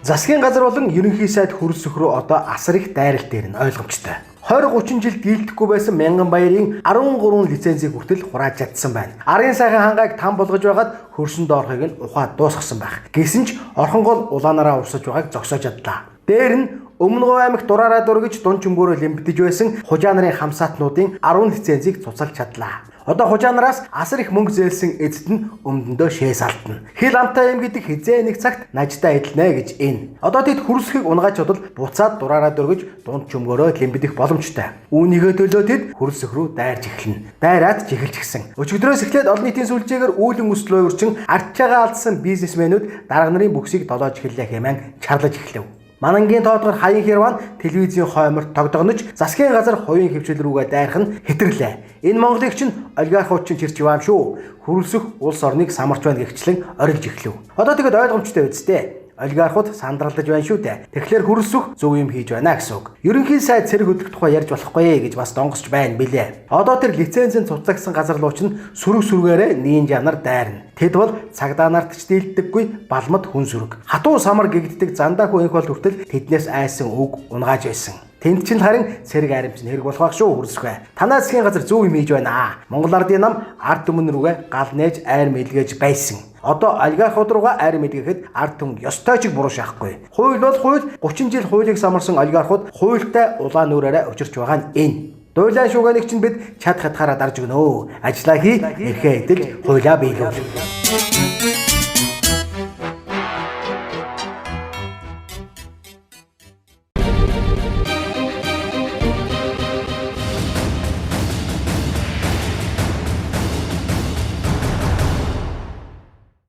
Засгийн газар болон ерөнхий сайд хөрөлсөх рүү одоо асар их дайралт дээр нь ойлгомжтой. 20 30 жил дийлдэхгүй байсан Мянган баярын 13 лицензийг хүртэл хурааж чадсан байна. Арын сайхан хангааг там болгож байгаад хөрсөн доорхыг нь ухаад дуусгасан байх. Гэсэн ч Орхонгол улаанаараа урсаж байгааг зогсоож чадлаа. Дээр нь Өмнө Говь аймагт дураараа дургиж дунд чөмгөөрөө лэмбдэж байсан хужаа нарын хамсаатнуудын 10 лицензийг цуцалж чадлаа. Одоо хужаа нараас асар их мөнгө зээлсэн эзэд нь өмдөндөө шээс алдна. Хил амтай юм гэдэг хизээ нэг цагт наждаа идэлнэ гэж энэ. Одоо тэд хөрсөхийг унгааж чадвал буцаад дураараа дөргиж дунд чөмгөөрөө лэмбдэх боломжтой. Үүнийхээ төлөө тэд хөрсөх рүү дайрч эхэлнэ. Дайраад ч эхэлж гисэн. Өчигдрөөс эхлээд олон нийтийн сүлжээгээр үүлэн өсөл уурчин ардчаагаа алдсан бизнесмэнүүд дарга нарын бүксийг долоож эхэллээ хэмээн чарлаж эхлэв. Манангийн тоодгор хаян хэрван телевизийн хойморт тогдогнож засгийн газар хувийн хөвчл рүүгээ дайрах нь хэтэрлээ. Энэ Монголыг чинь олигархууд чинь чирч яваам шүү. Хөрөлсөх улс орныг самарч байна гэгчлэн орилж эхлэв. Одоо тэгэд ойлгомжтой үсттэй. Олигархууд сандралдаж байна шүү дээ. Тэгэхээр хөрөлсөх зөв юм хийж байна гэсэн үг. Ерөнхий сайд цэрэг хөдлөх тухай ярьж болохгүй гэж бас донгосч байна билээ. Одоо тэр лицензийн цуцлагдсан газар руу чинь сөрөг сүргээрээ нинжа нар дайрна. Тэд бол цагдаа нарт ч дийлдэггүй балмад хүн сүрэг. Хатуу самар гэгддэг зандаа хүү энх бол хүртэл тэднээс айсан үг унгааж байсан. Тэнд чинь харин цэрэг аримч нь хэрэг болох байх шүү хөрсөхэ. Танаа засгийн газар зөв юм хийж байна. Монгол ардын нам ард түмэн рүүгээ гал нээж айр мэлгээж байсан. Одоо олигархууд руугаа айр мэлгэхэд ард түмэн ёстой ч буруу шахахгүй. Хууль бол хууль 30 жил хуулийг самарсан олигархууд хуультай улаан нүрээрээ учирч байгаа нь энэ. Дуйлаа шүүгээнийг чинь бид чадах хатгаараа дарж өгнө. Ажлаа хий, эрхээ эдэлж хуулиа биелүүл.